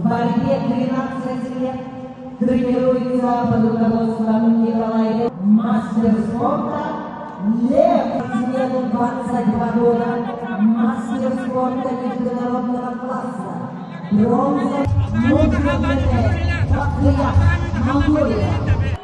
Борьбе 13 лет, тренируется под руководством Николая, мастер спорта Лев, 22 года, мастер спорта международного класса, бронза, Монголия.